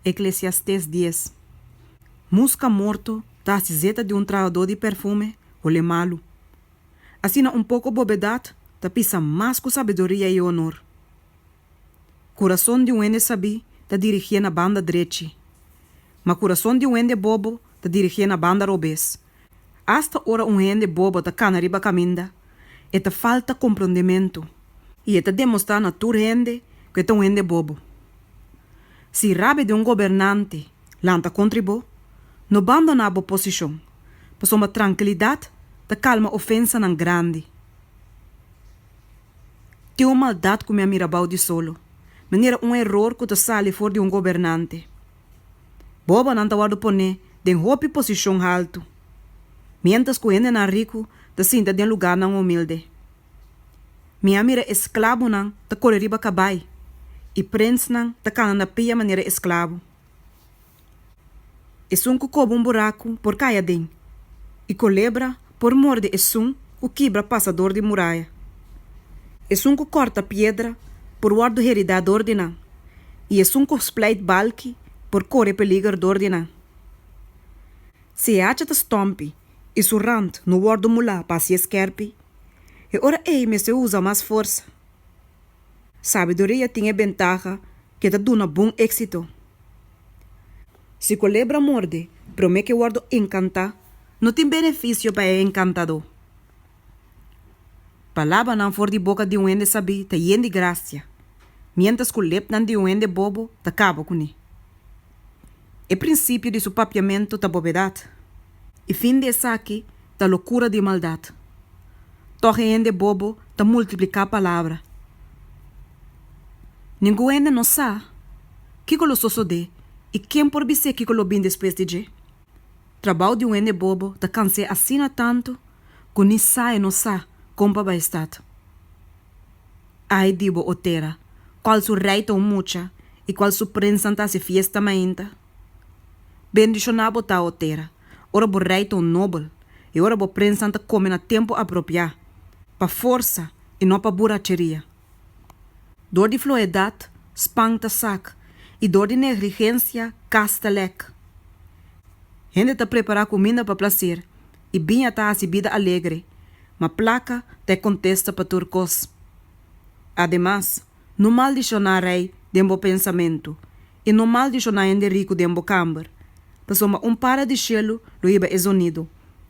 Eklesiastés dies. Muska morto ta hasi zeta di un trahadó di perfume hole malu. Asina un poko bobedat ta pisa mas ku sabiduria i honor. Kurason di un hende sabí ta dirigié na banda drechi, ma kurason di un hende bobo ta dirigié na banda robes. Asta ora un hende bobo ta kana riba kaminda, e ta falta komprondementu i e ta demostrá na tur hende ku e ta un hende bobo. Si rabia di un gobernante lanta kontra bo, no bandoná bo posishon, pasobra trankilidat ta kalma ofensanan grandi. Tin un maldat ku mi a mira bou di solo, manera un eror ku ta sali for di un gobernante. Bobonan ta wòrdu poné den hopi posishon haltu, miéntras ku hendenan riku ta sinta den lugánan humilde. Mi a mira esklabonan ta kore riba kabai i prensnan ta kana na pia manera esklabo. Esun ku koba un buraku por kai aden, i kolebra por morde esun ku kibra pasa dor di muraya. Esun ku kòrta piedra por wòrdu heridá dor di nan, i esun ku spleit balki por kore peliger dor di nan. Si e hacha ta stòmpi i su rant no wòrdu mulá pa hasié skèrpi, e ora ei mester usa mas forsa. Sabiduria tin e bentaha ku e ta duna bon éksito. Si kolebra morde promé ku e wòrdu enkantá, no tin benefisio pa e enkantadó. Palabranan for di boka di un hende sabí ta yen di grasia, miéntras ku lepnan di un hende bobo ta kaba kuné. E prinsipio di su papiamentu ta bobedat, i fin di esaki ta lokura di maldat. Tòg e hende bobo ta multipliká palabra. Ningun hende no sa kiko lo sosodé i ken por bis'é kiko lo bin despues di dje. Trabou di un hende bobo ta kans'é asina tantu ku ni sa e no sa kon pa bai stat. Ai di bo, o tera, kual su rei ta un mucha i kual su prensnan ta hasi fiesta mainta! Bendishoná bo ta, o tera, ora bo rei ta un nobel i ora bo prensnan ta kome na tempu apropiá, pa forsa i no pa buracheria. Dor di floedat, span ta sak, i dor di negligensia, kas ta lèk. Hende ta prepará kuminda pa plaser, i biña ta hasi bida alegre, ma plaka ta e kontesta pa tur kos. Ademas, no maldishoná rei den bo pensamentu, i no maldishoná hende riku den bo kamber, pasobra un para di shelu lo hiba e zonido,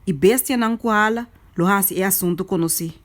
i bestianan ku hala lo hasi e asuntu konosí.